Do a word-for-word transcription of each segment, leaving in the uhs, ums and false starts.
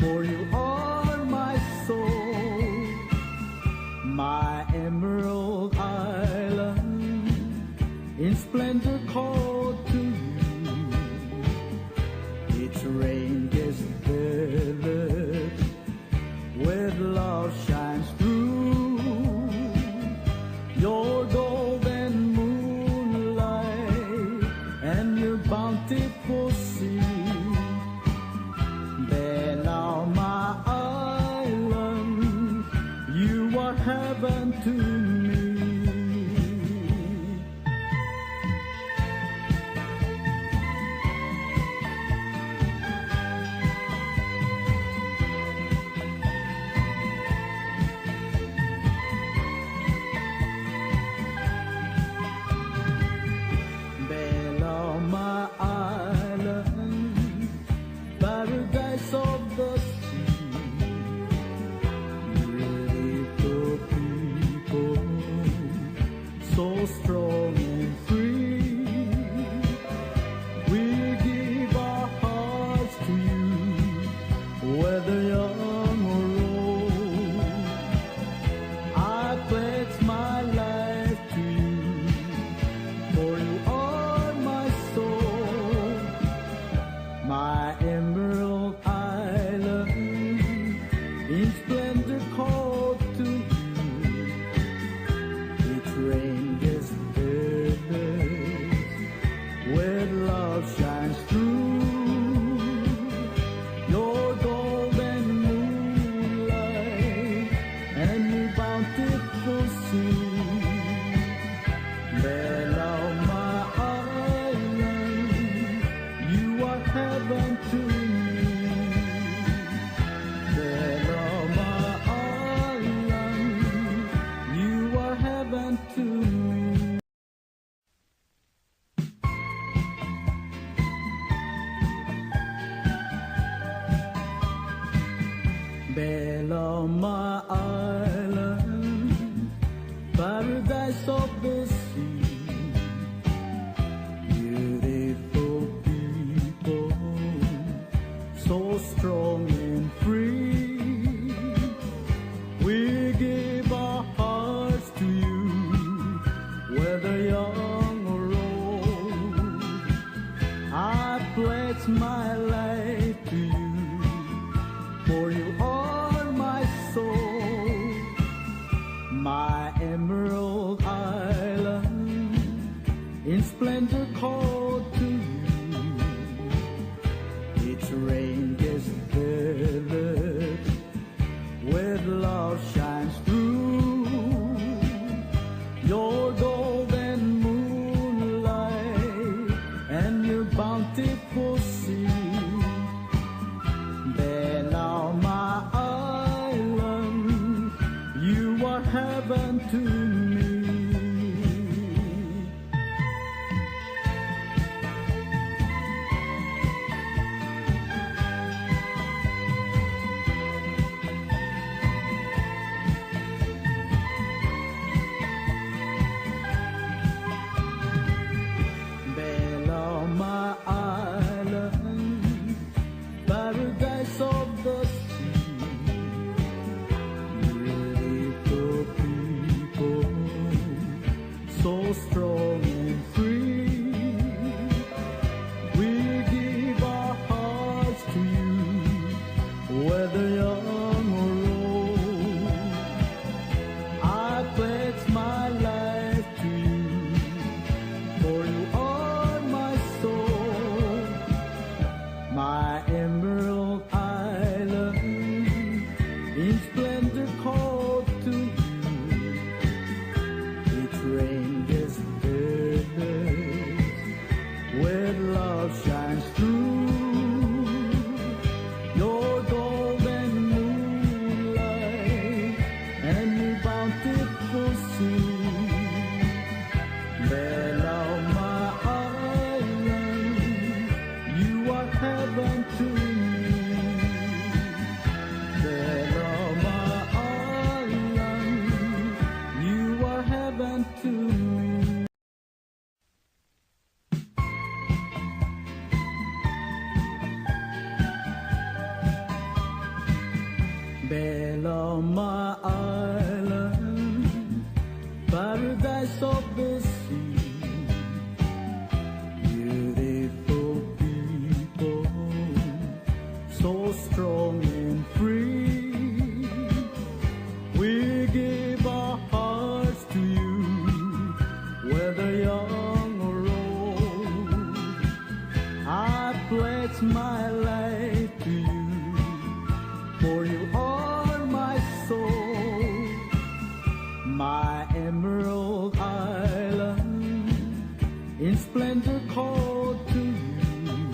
For you are my soul, my emerald island, in splendor called to you. Its range is vivid, with love shines through. Your golden moonlight and your bountiful sea. Belau, my island, you are heaven to me. Belau, my island, paradise of the sea. Beautiful people, so strong and free. We give our hearts to you, whether young or old. I pledge my life to you, for you are my soul, my emerald island, in splendor called to you. Its range is endless, where love shines through. Your golden moonlight and your bountiful sea. Belau, my island, you are heaven to me. Belau, my island, you are heaven to me. Belau, my island, paradise of the sea. Beautiful people, so strong and free. We give our hearts to you, whether young or old. I pledge my life to you, for you are my soul, my emerald island, in splendor called to you. Its range is vivid, where love shines through. Your golden moonlight and your bountiful sea. Belau, my island, you are heaven to me. Belau, my island, paradise of the sea. Beautiful people, Belau my island, paradise of the sea. Beautiful people, so strong and free. We give our hearts to you, whether young or old. I pledge my life to you, for you are my soul. My emerald island, in splendor called to you.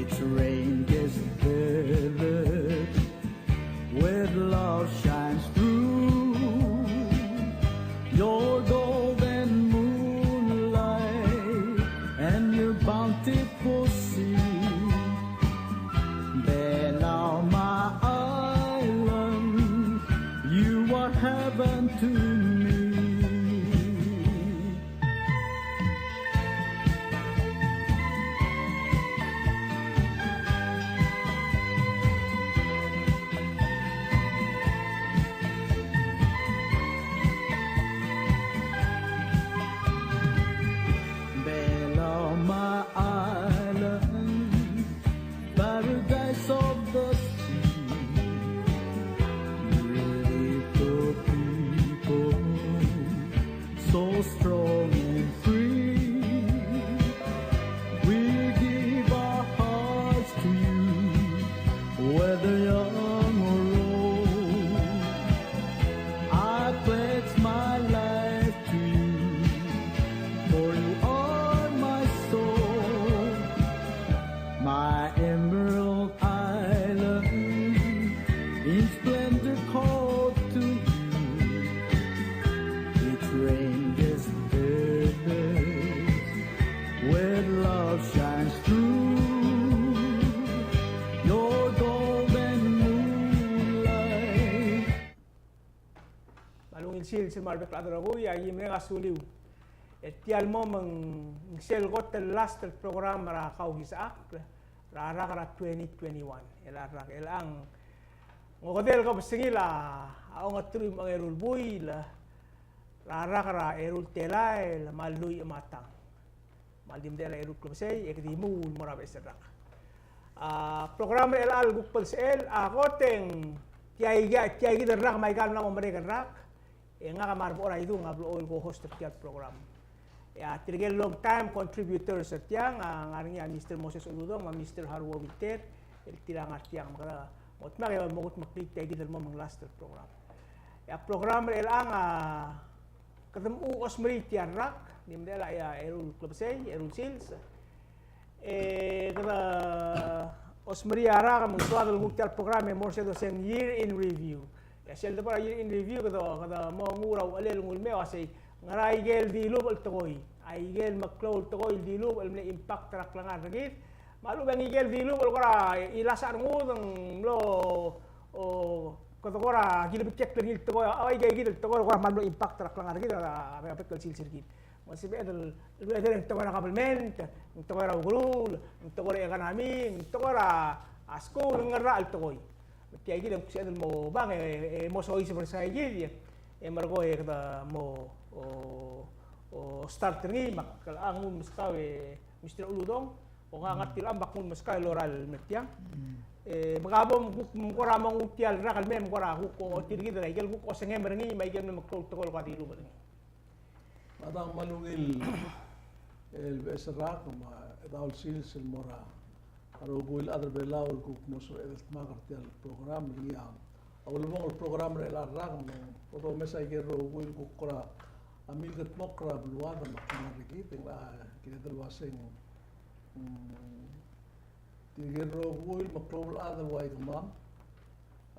Its ranges vivid, where love shines through. Your golden moonlight and your bountiful sea. Belau my island, you are heaven to me. Belau my island, paradise of the sea. Beautiful people, so strong and free. We give our hearts to you, whether young or old. I pledge my life to you, for you are my soul. My emerald island, in splendor called to you. Its ranges vivid, where love shines through. Your golden moonlight. Me a ungil sils el mo er a rebek el chad el rokui, aki mereng a suliu. E tia el mo me ng sel kot el last el program er a Kausischakl er a rak er a twenty twenty-one. El rak, el ang, ng okedei el kebesengil a ongeteruich me a ongeru el buil er a rak er a eru el telael me a lluich me a tang. Me a le di medechel a eru el klebesei, e ke di muu el mo er a beches el rak. A program er chelechang el kuk belsechel a kot e ng tia ikid, tia ikid el rak me aika el mla mo merek el rak, e ngak me a Rebechor Aidung a blechoel el co-host er tia el program. E a tirke el long time contributors er tiang a ngar er ngii a Mister Moses Uludong me a Mister Haruo Winter, el tir a ngar tiang. Me kede mo dmak e mo kudmeklii tia ikid el mo me ng last el program. E a program er chelechang a kede mo osmerii tia el rak, ng di medechel a eru el klebesei, eru el sils. E kede osmerii a rak me ng soad el nguu tia el program e mo er sel doseng year in review. E sel debo er a year in review kede, kede mo nguu er a uchelel el nguu el mei el uasei, ngera ikel dilubech el tekoi, a ikel meklou el tekoi el dilubech el mle impact er a klengar er kid. Me a lechub e ng ikel dilubech el kora ilasa a rengud e ng mlo, o, kede kora kilebekekl er ngii el tekoi, a, ua ika ikid el tekoi el kora kmal mlo impact er a klengar er kid er a, er a bek el sils er kid. Me ng sebeched el, el, el tekoi er a kabelment, ng tekoi er a ukeruul, ng tekoi er a economy, ng tekoi er a, a skuul, ng ngerachel el tekoi. Me tia ikid e ng sebeched el mo bang e, e mo soiseb er se ikid, e merekong e kede mo, o, o start er ngii, me ak, ak nguu el meskau e Mister Uludong, o ngak a ngar tia el chad me ak nguu el meskau el orael el mer tiang. E, me ka bo kuk, me kora mo nguu tia el rak el mei, me kora kuk ochotii er kid er a ikel kuk osengem er ngii, me a ikel mle meklou el tekoi el kuk dilubech er ngii. Me a dang me a ungil el beches el rak, me a Chedaol Sils el mo er a rokui el chad er Belau el kuk mo sebeched el dmak er tia el program, el ngii a ulebongel el program er chelecha el rak, me bo domes a ikel rokui el kuk kora milkedmokl er a beluad me a klengar er kid, e ng kired el uaseng, mm, tirke el rokui el meklou el chad el ua ikemam,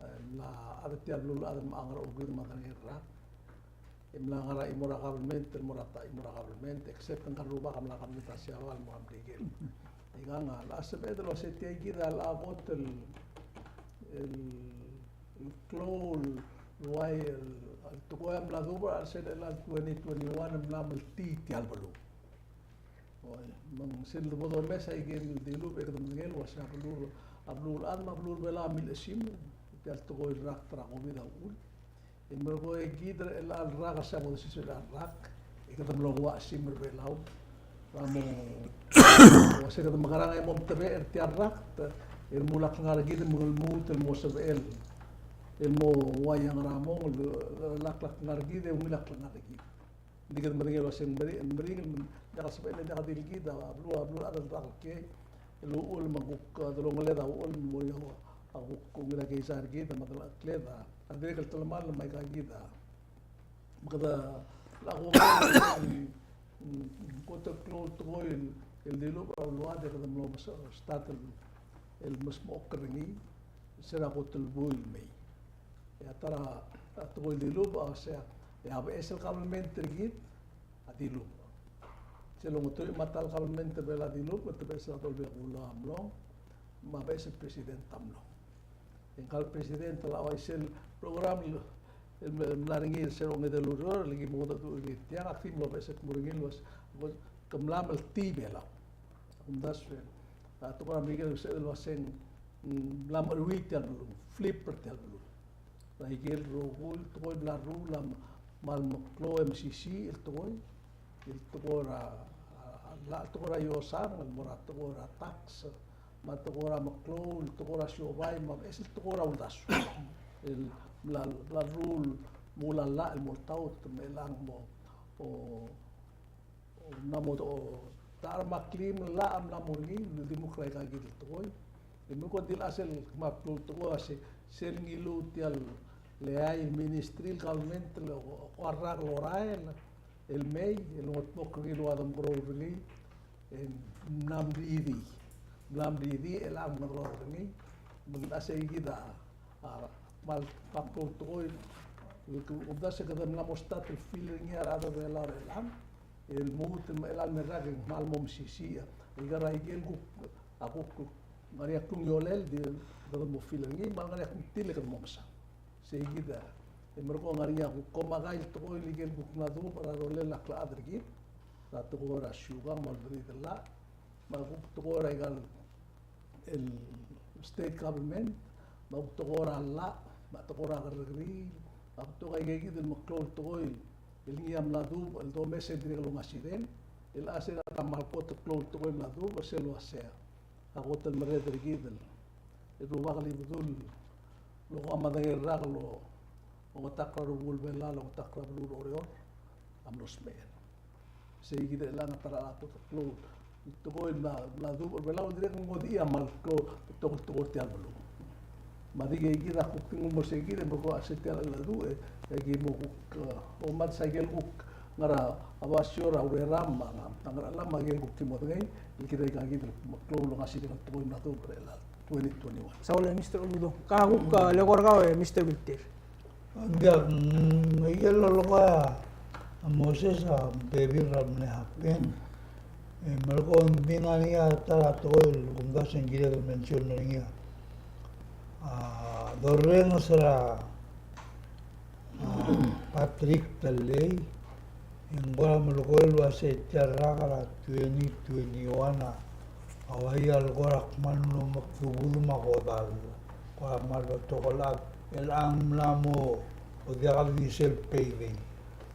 e mla chad er tia el beluulechad el mechang er a okiu me a derengel el rak. E mla ngar er a chimo er a government, el mo er a ta chimo er a government, except ngka el rubak a mla government er a Siabal el mo er a Merikel. Ikang a locha sebeched el uasei tia ikid a locha kot el, el, el klou el uai el, el tekoi a mla duubech er a chelsel chelecha el twenty twenty-one el mla meltii tia el beluu. Oi, me ng sel debo domes a ikel dilubech e kede medengei el uasei a beluu, a beluulechad me a beluu er Belau a milechesimer. tia el tekoi el rak er a COVID a uchul. E merekong e kid er chelecha el rak a se a bo desisel a rak, e kede mlo ua chesimer a Belau. Ng mo ua se kede mekerang e mo omtebechel er tia el rak, e mla klengar er kid me ng lmuut el mo sebechel el mo ua iang er a mong, el lak, lak ngar er kid e ungil lak ngar er kid. Ng di kede medengei el ua se ng meringel, meringel, diak el sebechel, diak di el kid a beluu, a beluu a rechad el rak el kiei el uchul me ng kuk delongeled a uchul me ng mo er eou a kuk ungil a keizai er kid me a delengchekled a dirrek el telemall me aika kid a. Me kede, a kuk, mm, kot el klou el tekoi el, el dilubech er a beluad e kede mlo mes, start el, el mesmechokl er ngii, se er a kot el buil el mei. E a ta er a tekoi el dilubech a se, e a beches el kabelment er kid a dilubech. Sel longeteruich me a ta el kabelment er a Belau a dilubech, me te beches el dolbiil a mlong, me a beches el president a mlong. E ngka el president a ua isei el program el, el mla er ngii er se er a ongedei el ureor, el ki mo mengedecheduch er ngii. Tiang ak di mlo beches el kmo er ngii el ua se, ke mla meltii Belau. Kumdasu el, a tekoi er a Merikel el sebeched el ua se ng, mm, mla meruul tia el beluu, flip er tia el beluu. Er a ikel rokui el tekoi el bla leruul a kmal meklou e mesisiich el tekoi, el tekoi er a, a, a, el tekoi er a iosang, el mo er a tekoi er a tax, me a tekoi er a meklou, el tekoi er a siobai, me a beches el tekoi er a uldasu. El bla, bla leruul, mo ulelechang el mo oltaut, me chelechang mo, o, o mla mo, o, ta er a meklou el llach a mla mo er ngii, el di mo er aika kid el tekoi. E me ko di el chad el kmal klou el tekoi a se, sel ngiluu tia el, le ai el ministry el government el ko, ko a rak el orael el mei, el ongedmokl er ngii el ua de mekerreu er ngii, e ng mla mridii. Mla mridii, e chelechang ng mekerreu er ngii, me ng di el chad el kid a, a, kmal, kmal klou el tekoi, el kumdasu e kede mla mo start el feel er ngii a rechad er a Belau er chelechang, el lmuut el me chelechang me rak e ng kmal mo mesisiich. Aika er a ikel kuk, a kuk, kuk ngar er ngii a klungiolel, di kede mo feel er ngii, me a ngar er ngii a kuk tir e kede mo mesang. Sei kid a, e merekong e ngar er ngii a kuk komakai el tekoi el ikel kuk mla dubech er a rolel a klechad er kid, er a tekoi er a siukang me a ulderid el llach, me a kuk tekoi er aika el state government, me a kuk tekoi er a llach, me a tekoi er a kerrekeriil, me a kuk tekoi aika kid el meklou el tekoi el ngii a mla dubech el domes e dirrek el ongasireng, el chad er a kmal kot el klou el tekoi el mla dubech, sel ua se a kot el merreder er kid el rubak el Ibedul el ko a medengei el rak el ongetakl er a rubekul Belau, el ongetakl er a beluu er Oreor, a mlo smecher. Sei kid el chelechang a ta er a kot el klou el tekoi el mla, mla dubech er a Belau, dirrek el ngodechii a kmal klou el tekoi, tekoi er tia el beluu. Me a dikea kid a kuk di nguu el mo sei kid e merekong e se tia el cheldecheduch e, e ki mo kuk, e, omes a ikel kuk ngar er a basio er a ureram me a, me a ngerachel me a ikel kuk ki modengei, el kid a ika kid el meklou el ongasireng el tekoi el mla dubech er chelecha el twenty twenty-one. Saul e Mister Uludong. Ka kuk, e, leko er kau e Mister Wilter. Ng diak, mm, ikel lolekoi a Moses a bebil er a mle happen. E merekong e ng di ngar er ngii a ta er a tekoi el kumdasu e ng kired el mention er ngii a, a, dorrenges er a, a, Patrick Tellei, e ng kora melekoi el ua se tia el rak er a twenty twenty-one a, a ua ia el kora kmal mlo mekdubedem a kodall, kora kmal betok el chad, el ng mla mo, o diak di sel payday.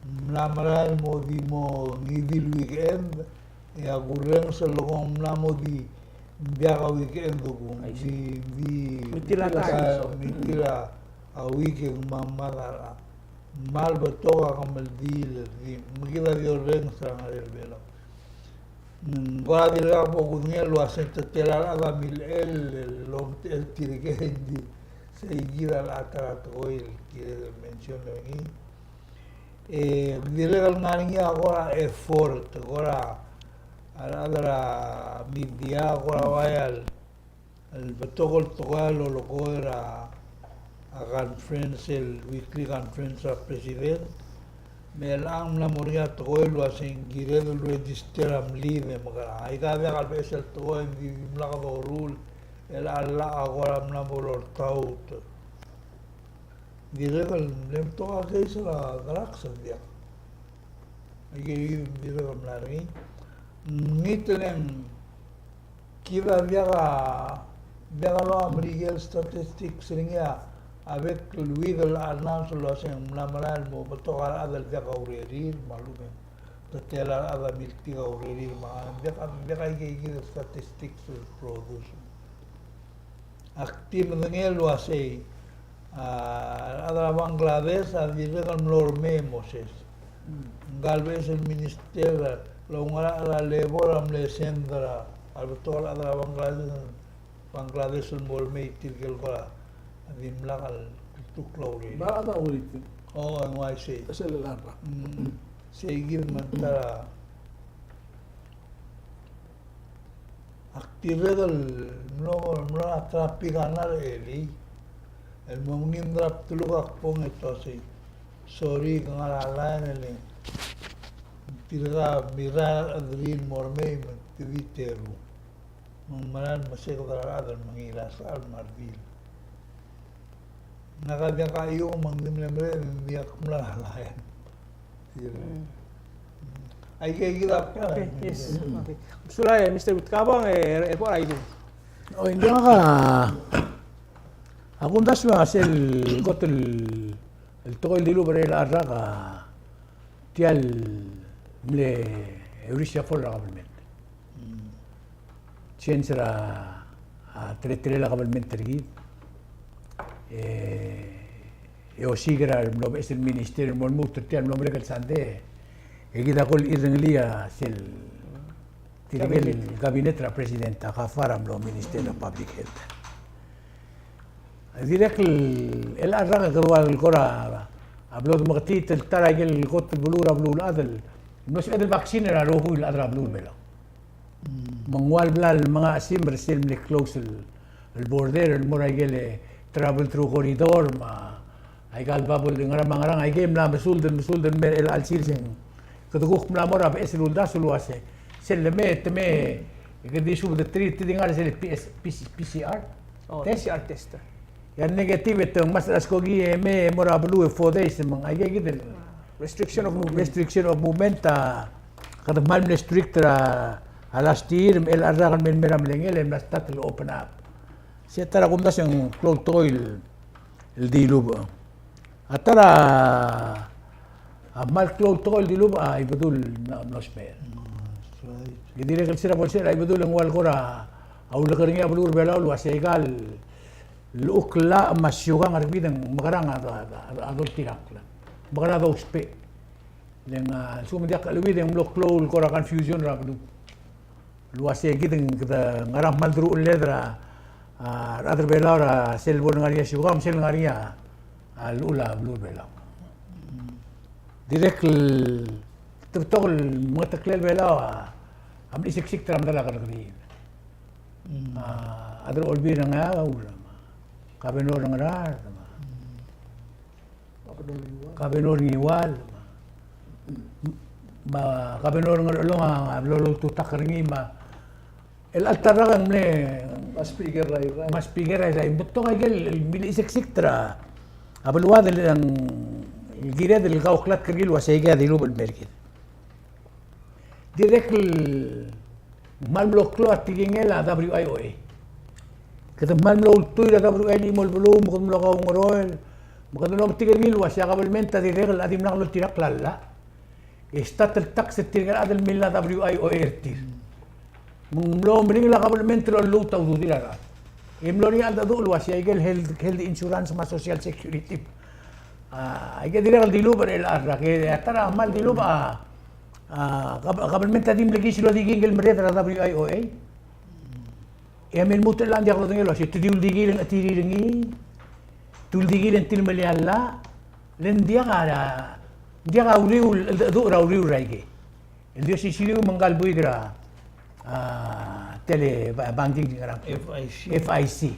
Ng mla merael el mo di mo ngii di el weekend, e a kurrenges el lekong ng mla mo di ng diak a weekend el kmo, di, di, mitil a, mitil a, a weekend me a mad a, kmal betok a kemeldiil, di, me kid a di orrenges er a ngerel Belau. Ng kora dirkak bo kudengei el ua se te tela el chad a milechell el omtechei tirke, e ng di sei kid a ta er a tekoi el kired el mention er ngii. E dirrek el ngar er ngii a kora effort, kora a rechad er a media, kora ua el, el betok el tekoi a lolekoi er a, a conference, el weekly conference er a president. Me chelechang ng mla mo er ngii a tekoi el ua se ng kired el register a mlid e mekerang. Aika diak el beches el tekoi, ng di dimlak doruul, el a llach a kora mla mo loltaut. Dirrek el mle betok a case er a drugs, ng diak. Aike kid ng dirrek el mla er ngii. Ngii te le ng kid a diak a, diak a locha Merikel statistics er ngii a, A bek el uid el announce el uasei ng mla merael el mo betok a rechad el diak a urerir, me a lechub e ng tela a rechad a miltik a urerir, me a diak, diak a ikeikid el statistics el produce. Ak di medengei el uasei, a, a rechad er a Bangladesh a dirrek el mlo er mei, Moses. Ngka el beches el minister el oungerachel er a labor a mle send er a, a rebetok el chad er a Bangladesh, Bangladesh el mo er mei tirke el kora dimlak el kltukl a urerir. Ba a da urerir. O, ng uaisei. Sel rak. Mm. Seikid me ng ta er a Ak dirrek el mlo, mlo er a traffic a ngar er a elii. El mo mengim er a bdeluk ak bong e te uasei, sorry, ke ngar er a line e le ng tirka mirrael a rechad el mo er mei me te di teru. Me ng merael el meseked er a rechad el mengiil a sechal me a redil. Ngak a diak a iung me ng di mle mereched e ng diak mla er a line. Mm. Aike, aike kid a. Okay, yes. Okay. Sulang, e, Mister Utkabang, e, e, e, por aike. O, ng diak a, a kumdasu a sel kot el, el tekoi el dilubech er a rak a tia el mle reshuffle er a government. Mm. Change er a, a, teletelel a government er kid. E, e osiik er a remlo beches el minister el mo lmuut er tia el mlo merek el sandei. E kid a kol rirrengelii a sel tirke el cabinet er a president a kafar a mlo minister er a public health. Dirrek el, el rak e kede ua el kora, a blo de meketiit el ta er a ikel kot el beluu er a beluulechad el mlo sebeched el vaccine er a rokui el chad er a beluu er a Belau. Mm. Me ng ua el bla el mengasim er sel mle close el, el border el mo er a ikel, e, travel through corridor, me a aika el bubble, ngerang me a ngerang, aike el mla mesuld el, mesuld el mei er chelecha el sils e ng kede kuk mla mo er a beches el uldasu el uase sel leme, te mei, e kede di subed er tir, te di ngar er sel P S, P C, P C R. Oh, test? P C R test. E a negative e te ngmasech er a skoki e mei e mo er a beluu e four days, me ng aike kid el restriction of movement. Restriction of movement a kede kmal mle strict er a last year, me chelecha el rak el mei el mei er a medengei e mla start el open up. Se ta er a kumdasu e ng klou el tekoi el el dilubech. A ta er a kmal klou el tekoi el dilubech a Ibedul el mla, mla smecher. Mm, that's right. E dirrek el se er a bo lsecher a Ibedul e ng ua el kora uleker er ngii a beluu er a Belau el uase aika el llechukl el llach me a siukang er kemiu e ng mekerang a, a, a, a doltirakl. Mekerang a dousbech. Le ng, a, lsekum ng diak a cheleuid e ng mlo klou el kora confusion er a beluu. El uase kid e ng kede ngar er a kmal deruchelled er a, a, rechad er a Belau er a sel bo lengar er ngii a siukang, sel ngar er ngii a, a, llechul a beluu er a Belau. Dirrek el te betok el mengeteklel Belau a, a mle chiseksikd er a medal a kerrekeriil. Mm. A, chad er a Olbiil er a Ngeaur, me a Kabenor er a Ngaraard, me a Kabenor er a Ngiwal. Kabenor er a Ngiwal. Me a Kabenor er a Ngerchelong a blo loltutakl er ngii me a chelecha el ta el rak e ng mle, me a Speaker er a Irrai. Me a Speaker er a Irrai. Betok aike el milichiseksikd er a beluad el ng kired el kauklatk er ngii el uase aike a dilubech el mer kid. Dirrek el kmal mlo klou a tekingel a W I O A. Kede kmal mlo ultuil er a W I O A el chimo el beluu, me kede mlo kaungeroel, me kede mlo metik er ngii el uase a kabelment a dirrek el a dimlak loltirakl a llach. E start el tax er tirke el chad el millai a W I O A er tir. Me ng mlo meringel a kabelment el olluut a ududir a rechad. E mlo er ngii a cheldecheduch el uase aike el health, health insurance me a social security. A, aike a dirrek el dilubech er chelecha el rak, e a ta er a kmal dilubech a, a, kab-, kabelment a di mle kiis el ua di kingkel merreder er a W I O A. E a mle lmuut er chelechang e ng diak lodengei el uase te di uldikil e ng chetirir er ngii, te uldikil e ng tilemellii a llach, le ng diak a, diak a uriul, cheldecheduch er a uriul er aike. El di osisiu me ngka el buik er a, a, tele ba-, banking, ngerang. F I C. F I C.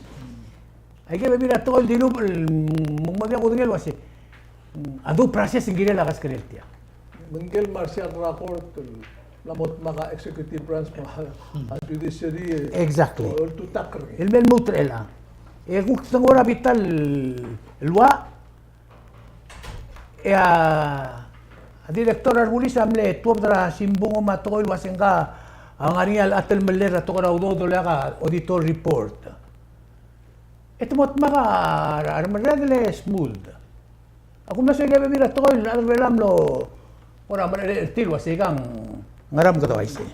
Aike a bebil er a tekoi el dilubech el, mm, me ng mo diak kudengei el uase, mm, a due process ng kirel a kaskerel tia. Me ngike el martial law court el mla mo dmak a executive branch me a, a judiciary. Exactly. Oltutakl er ngii. El mle lmuut er chelechang. E kuk te nguu er a bita el ua, e a, a director er a rebulis a mle tuobed er a simbung me a tekoi el uase ngka a ngar er ngii a telemellel er a tekoi er a udoud el okiu a auditor report. E te mo dmak a, a remerreder el smooth. A kumdasu e aika bebil er a tekoi el chad er a Belau a mlo, kora merreder er tir el uasei kang, ngera me kede uaisei.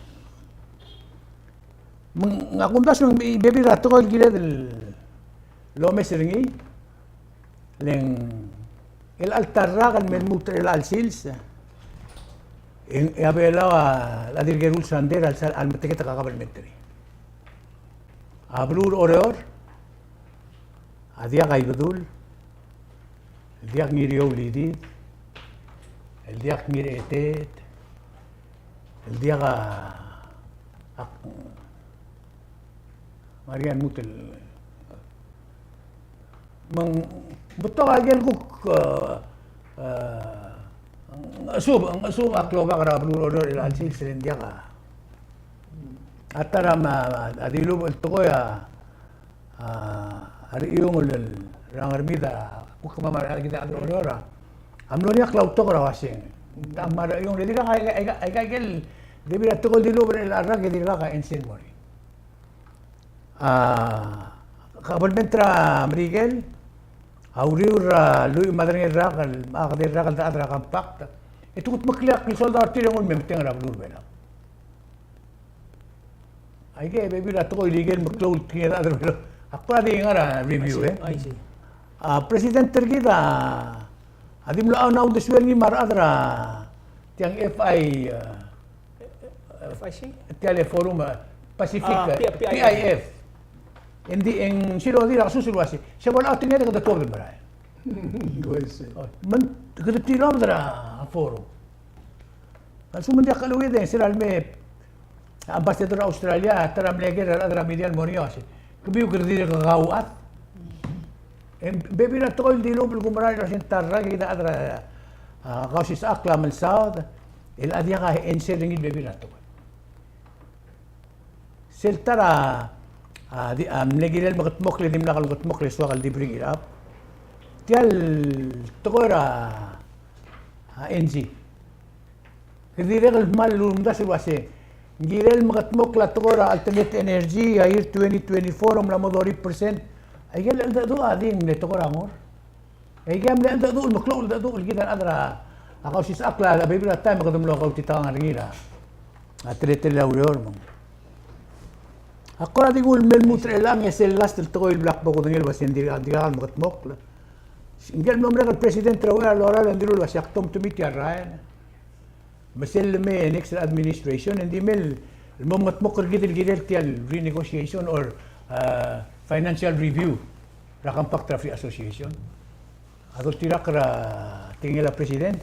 Me ng, a kumdasu e ng bebil er a tekoi el kired el omes er ngii, le ng chelecha el ta el rak el me lmuut er chelecha el sils, e ng, e a Belau a, a dirk eru el sander a lsal, a lemeteketek a kabelment er ngii. A beluu er Oreor a diak a Ibedul, el diak Ngiriou el Idid, el diak Ngirchetet, el diak a, a, Marian Mutel. Me ng betok a ikel kuk, e, e, ng, sub, ng, sub a klobak er a beluu er Oreor el chelecha el sils e ng diak a, a ta er a me a dilubech el tekoi a, a, a rechiungel er a Ngermid a kuk me a mera kid a chad er Oreor a mlo er ngii a klautok er a uaseng. Ta me a rechiungel e dirkak a, a, a, a ikel bebil er a tekoi el dilubech er chelecha el rak e dirkak a ensign el mo er ngii. A kabelment er a Merikel a uriul er a lluich me a tedei el rak el, a tedei el rak el chad er a compact. E te kudmeklii a klsoldau er tir e nguu el me metengel er a beluu er a Belau. Aike bebil er a tekoi el ikel meklou el tekinged a chad er a Belau. Ak kora di ngar er a review, e. I see. A president er kid a di mlo a uldesuel ngii me a rechad er a tiang F I, e, F I C? Tia el forum, e, Pacific, a, e, P-, P I F. P I F. Engdi e ng sel di er a kesus el uasei, se bo el tekinged e kede tuobed el merael. Uaisei. O, me ng, kede tilobed er a forum. A lsekum ng diak el kouid e ng sel lemei a ambassador er a Australia, a ta er a mle ker er a rechad er a media el mo er ngii el uasei, kemiu kede dirk kauchad. E ng bebil er a tekoi el dilubech el kumerang er a sel ta el rak e kid a chad er a, a, Kausisechakl a Melsau, el a diak a ensign er ngii el bebil er a tekoi. Sel ta er a, a, di, a, mle kirel mekedmokl e dimlak el mekedmokl e soak el di bring it up. Tia el tekoi er a, a, N G. Kede dirrek el kmal ulemdasu el uasei, ng kirel mekedmokl a tekoi er a alternate energy a year twenty twenty-four a mla mo thirty percent. Aike el cheldecheduch a di ng mle tekoi er a ngor. Aike a mle cheldecheduch el meklou el cheldecheduch el kid a rechad er a Kausisechakl a bebil er a taem e kede mlo kautitakang er ngii er a teletelel a ureor me ng. Ak kora di kuk mle lmuut er chelechang e sel last el tekoi el bla kbo kudengei el uasei ng dirkak, dirkak el mekedmokl. Ngike el mlo merek el president er a uchei er a lorael e ng dilu el uasei ak tomtemii tia el rael. Me sel lemei e next administration, e ng di mei el mo mengedmokl er kid el kirel tia el renegotiation or, a, financial review er a Compact er a Free Association. A doltirakl er a tekingel a president,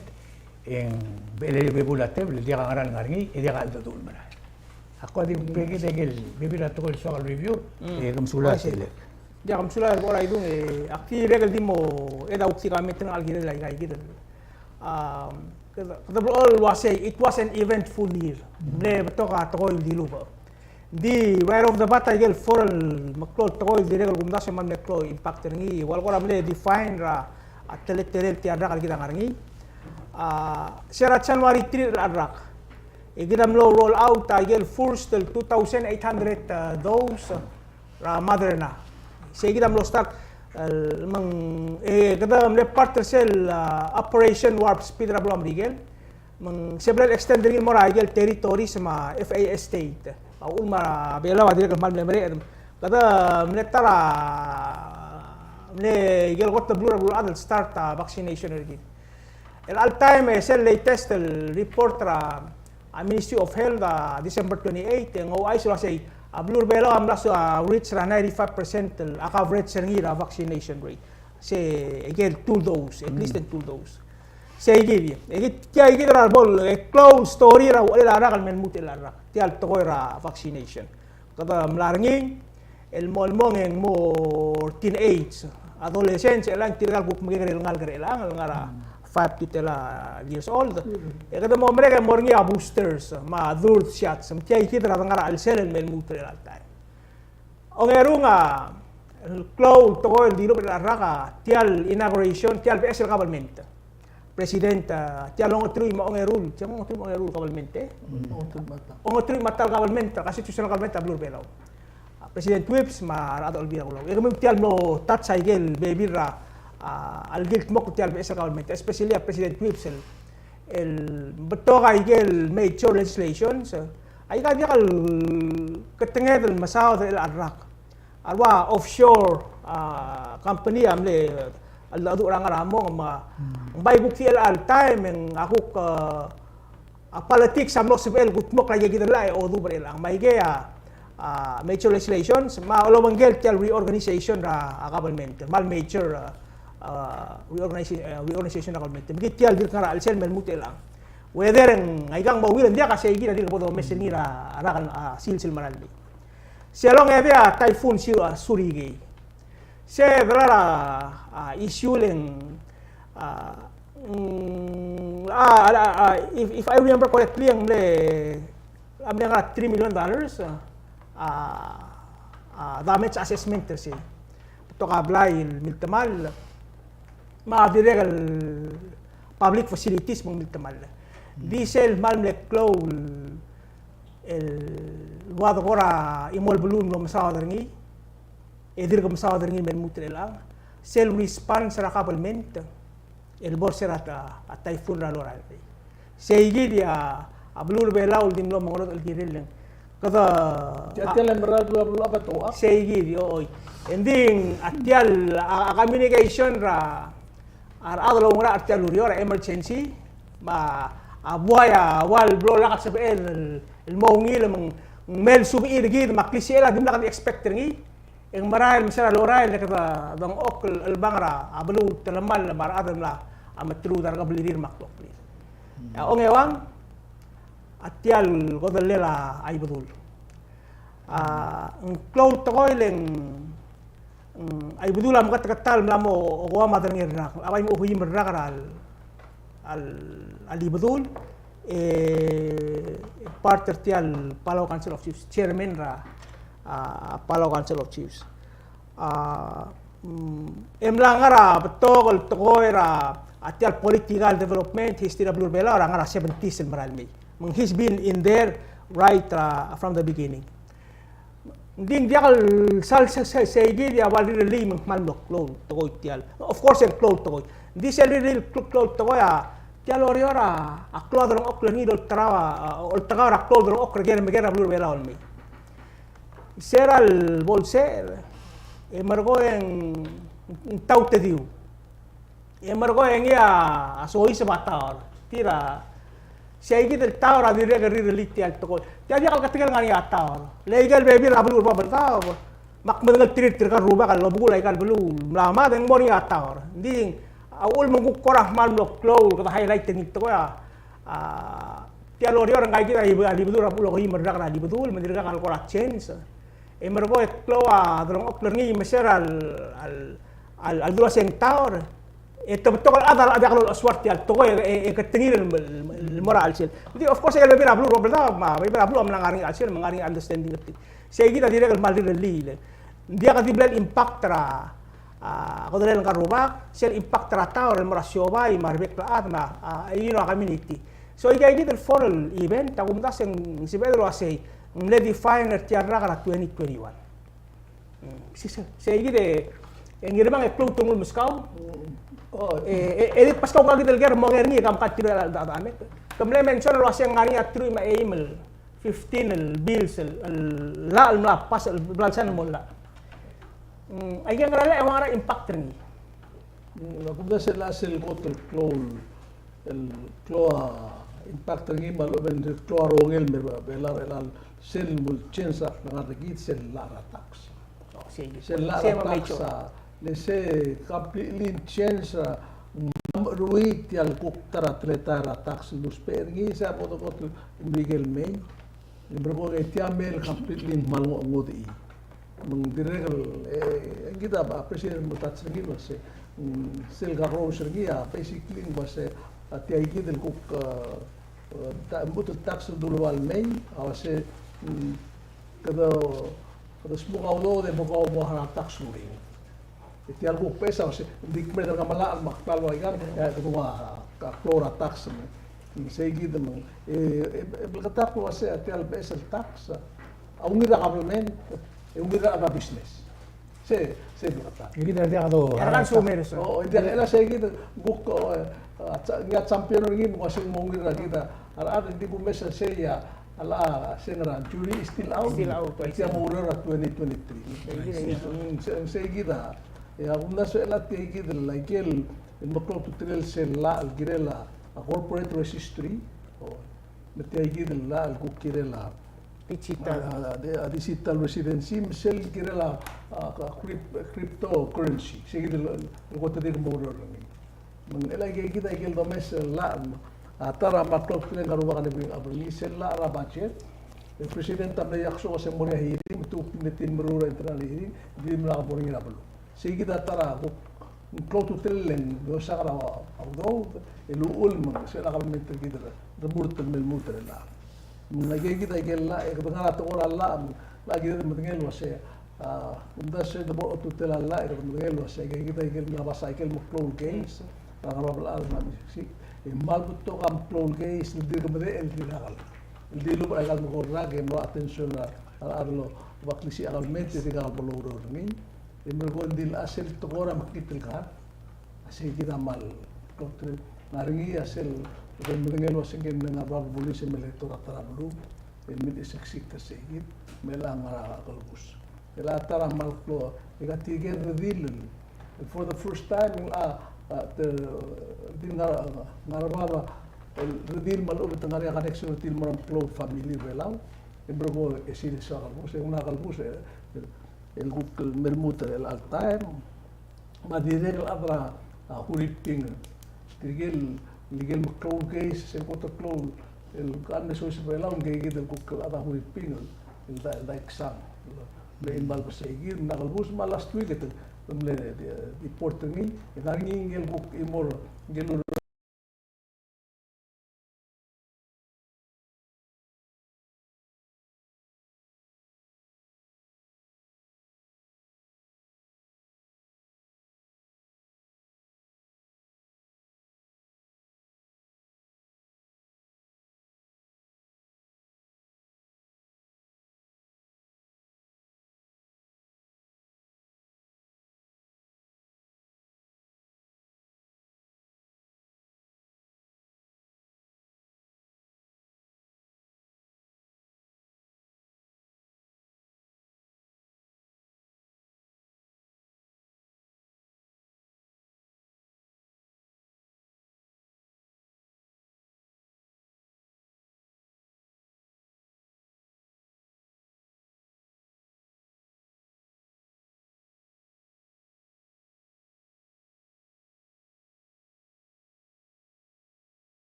e ng bechel el bebul a tebel, el diak a ngera el ngar er ngii, e diak a cheldecheduch el merael. Ak kora di kuk kid a ikel bebil er a tekoi el soak el review, e ke mesulang. Uaisei. Selek. Diak, ke mesulang er a bo er a idung, e ak dirrek el di mo, e da kuk di comment er ngii el kirel aika kid el. A, kede, kede blechoel el uasei, it was an eventful year. Mle betok a tekoi el dilubech. Di right off the bat a ikel four el meklou el tekoi el dirrek el kumdasu e kmal meklou el impact er ngii, ua el kora mle define er a, a teletelel tia el rak el kid a ngar er ngii. A, se er a January three er a rak, e kid a mlo roll out a ikel first el two thousand eight hundred, a, dose er a Moderna. Sei kid a mlo start, el, me ng, e, kede mle part er sel, a, Operation Warp Speed er a beluu er a Merikel. Me ng se mle extend er ngii el mo er a ikel territories me a F A S state. A uchul me a Belau a dirrek el kmal mle mereched. Kede mle ta er a, mle ikel kot el beluu er a beluulechad el start a vaccination er kid. El chelecha el taem e sel latest el report er a, a Ministry of Health, a December twenty-eight, e ng ouchais el uasei a beluu er a Belau a mla so, a, reach er a ninety-five percent el, a, coverage er ngii er a vaccination rate. Se ikel two dose, at least in two dose. Sei kid, e kid, tia kid er a bo el, e, klou el story er a uchelel a rak el me lmuut er chelecha el rak. Tia el tekoi er a vaccination. Kede mla er ngii, el mo, el mo ng mo teenage, adolescents, e chelechang tirka el kuk mekekerei el ngalek er chelechang, el ngar er a five to ten years old. E kede mo merek e mo er ngii a boosters, me a third shots, me tia kid er a de ngar er a chelsel el me lmuut er chelecha el taem. Ongerung a, el klou el tekoi el dilubech er chelecha el rak a, tia el inauguration, tia el beches el government. President, a, tia el ongeteruich me a ongeru el, tia el ongeteruich me a ongeru el government, e? Mm. Ongeteruich me a ta el government, constitutional government er a beluu er a Belau. A, President Whipps me a rechad er a Olbiil er a Kelulau. E kemiu tia el mlo touch a ikel bebil er a, a, a lekildmokl tia el beches el government, especially a President Whipps el, el betok a ikel major legislations, e, aika diak el ketenged el mesaod er chelecha el rak. A ua offshore, a, company a mle, a, cheldecheduch er a ngar er a mong me, ng bai kuk di chelecha el taem, e ng a kuk, a, a politics a mlo sebechel el kudmokl a ikakid el llach e oduub er chelechang. Me aikei a, a, major legislations, me a olobengkel tia el reorganization er a, a, government, me a major, a, a, reorganiza-, a, reorganization er a government. Me kid tia el dirk ngar er a chelsel me lmuut er chelechang. Whether ng aikang mo ungil, ng diak a sei kid a dirk bo domes er ngii er a, a, rak el, a, sils el merael mei. Se el ongedei a typhoon Su-, a, Surigae. Se de ua a, a, issue el ng, a, mm, a, a, a, if, if I remember correctly, ng mle, a mle ngar er a three million dollars, a, a, damage assessment er sei. Betok a blai el miltemall, me a dirrek el public facilities me ng miltemall. Di sel kmal mle klou el, el ua de kora chimo el beluu el mlo mesaod er ngii, e dirk mesaod er ngii me lmuut er chelechang, sel response er a government el bo er se er a, a typhoon er a Lorael. Sei kid a, a beluu er a Belau el di mlo mengerodech el kirel el ng, kede, tia, a, tia el mera el beluu, beluu a betok a. Sei kid, oi. Engdi a tia el, a, a communication er a, a rechad el oungerachel er tia el ureor, a emergency, me a, a buai a ua el blo lak el sebechel el, el mo ungil me ng, me ng mle subechir kid, me a klisichel a dimlak di expect er ngii, e ng merael me se er a Lorael e kede dengchokl el chelebangel er a beluu el telemall me a rechad el mla, a, meteruul a rekeblirir me a kloklid. A ongeuang, a tia el kodellel a Ibedul. A, ng klou el tekoi le ng, mm, a Ibedul a meketeketang el mla mo okoua me a derengel rak, a bai mo okeim el rak er a, a, a Ibedul, e, part er tia el Palau Council of Chiefs, chairman er a, a, Palau Council of Chiefs. A, mm, e mla ngar er a betok el tekoi er a, a tia el political development, history er a beluu er a Belau, er a ngar er a seventies el merael mei. Me ng he's been in there right, a, from the beginning. Ng di ng diak el sal se, se, sei kid a ua el rirellii me ng kmal mlo klou el tekoi tia el. Of course, e ng klou el tekoi. Ng di sel rirellii el kl-, klou el tekoi a, tia el Oreor a, a klou a delengchokl er ngii el olterau a, a, olterau er a klou el delengchokl er ker me ker er a beluu er a Belau el mei. Se er a lebo el secher, e merekong e ng tautediu. E merekong e ngii a soiseb a tower. Tir a, sei kid el tower a dirrek el rirellii tia el tekoi. Tia diak el ketengel ngar er ngii a tower. Le ikel bebil er a beluu er a Babeldaob, me ak medengelterir tirka el rubak el obekul aika el beluu el mla mad e ng mo er ngii a tower. Ng di a uchul me ng kuk kora kmal mlo klou el kede highlight er ngii el tekoi a, a, tia el Oreor, ngka kid a Ibe-, a Ibedul er a bechul okeim el rak er a Ibedul, me ng dirkak el kora change. E merekong e klou a delengchokl er ngii me se er a, a, a, a dua el seng tower, e te betok el chad a diak lolechesua er tia el tekoi e, e, e ketengir el, el, el mo er a chelsel. Ng di, of course, e le bebil er a beluu er a Babeldaob, me a bebil er a beluu a mla ngar er ngii a chelsel, me ng ngar er ngii a understanding er tir. Sei kid a dirrek el kmal rirellii le ng diak di mle impact er a, a, kodellel ngka el rubak, sel impact er a tower el mo er a siobai, me a rebek el chad, me a, a, you know, a community. So, aika kid el four el event, a kumdasu e ng sebeched el uasei, ng mle define er tia el rak er a twenty twenty-one. Mm, sei, sei, sei kid e, e Ngirmang e klou a uldesuel el meskau. Mm. Oh. E, e, e di pass a ua ngka kid el ker el mo nger er ngii e ke mle continue el, el, el, el, ke mle mention el uasei ng ngar er ngii a teruich me a eim el fifteen el bills el, el llach el mla pass el bla el sign el mo llach. Mm, aike el ngar er a llach e ua ngera a impact er ngii. Mm, a kumdasu e sel kot el klou el, el klou a impact er ngii me a lechub e ng klou a rongel el mer a Belau er chelechang, sel mo change a klengar er kid sel llach er a tax. Oh, sei. Sel llach er a tax a, le se completely change a, mm, mla meruul tia el kuk ta er a teletael er a tax el dousbech er ngii, se a bo dekot el merikel mei. E merekong e tia mei el completely ng kmal ngodechii. Me ng dirrek el, e, e, kid a, a president a mo touch er ngii el uasei, mm, sel kakerous er ngii a, basically, ng uasei, a tia kid el kuk, e, e, ta, lmuut el tax el dulual mei, a uasei, mm, kede, kede smuk a udoud e mo kau mo harau a tax el ureor. E tia el kuk beches a uasei, ng di kmeed er kemam el mla, me ak kmal ua ikang, e, kede ua, a, klou er a tax me. Sei kid me, e, e, e, bleketakl el uasei, a tia el beches el tax a ungil er a government, e ungil er a business. Se, se di kata. Kid a diak do. Era kan sumer e se. O, diak, e le se kid, kuk, o, e, a, cha-, ngii a champion er ngii, me ng uase ng mo ungil er kid a, a, a, di kumes a sei a, a, a, se ng er a jury is still out. Still out, e tia mo oureor er a twenty twenty-three. Sei kid a. Mm, se, se kid a. E a kumdasu e le tia kid el, a ikel, el meklou a ultutelel sel llach el kirel a, a corporate registry. O, me tia kid el llach el kuk kirel a digital. A, a, a, di-, a digital residency, me sel kirel a, a, a cryp-, cryptocurrency. Se kid el, el kot el dirk mo oureor er ngii. Me ng, e le tia kid a ikel domes el llach, a ta er a meklou a ultutelel el ngar er a rubak el bring up er ngii, sel llach er a budget. El president a mle yaksok e se mo er ngii a hearing, me te kuk di me te meruul er a internal hearing, di mla mo er ngii er a beluu. Sei kid a ta er a kuk, klou a ultutelel e ng osak er a udoud, el uchul me ng sel a kabelment er kid el remurt el me lmuut er a llach. Me ng aikei kid a ikel llach, e kede ngar er a tekoi er a llach, me ng aikei kid a medengei el uase, a, kumdasu e de bo ultutelel a llach, e kede medengei el uase, aikei kid a ikel mla basa ikel meklou el case, er a ngar er a bab el chad me a mesiksik, e kmal betok a meklou el case, el dirk medechel, el dirk el, el dilubech er a ikal mekor el rak, e mlo attention er a, a rechad el oba klisiich a kabelment, e dirkak bo loureor er ngii. E merekong e ng di le a sel tekoi er a mekngit el kar, a sei kid a kmal klou a ultutelel. Ng ngar er ngii a sel, sel medengei el uase ngii a mle ngar er a bab el bulis e mle tuobed er a ta er a beluu, el mle seksik er sei kid, me chelechang a ngar er a kelebus. E le a ta er a kmal klou, e ka tirke el redil, el for the first time, a, a, te, di ngar, ngar er a bab, el redil me a lechub e te ngar er ngii a connection el redil el mo er a meklou el family er a Belau, e merekong e sel, sel kelebus, e ngii a kelebus, e, el el kuk el me lmuut er chelecha el taem. Me a dirrek el chad er a, a, Huriping. Tirke el, tirke el meklou el case, sel kot el klou el, el kmal soiseb er a Belau, ngii kid el kuk el chad er a Huriping, el, el da, el daiksang. Me ng kmal besei kid, me ng kelebus me a last week e te, mle, e, deport er ngii, e ng ngar er ngii el kuk chimo er, ngii el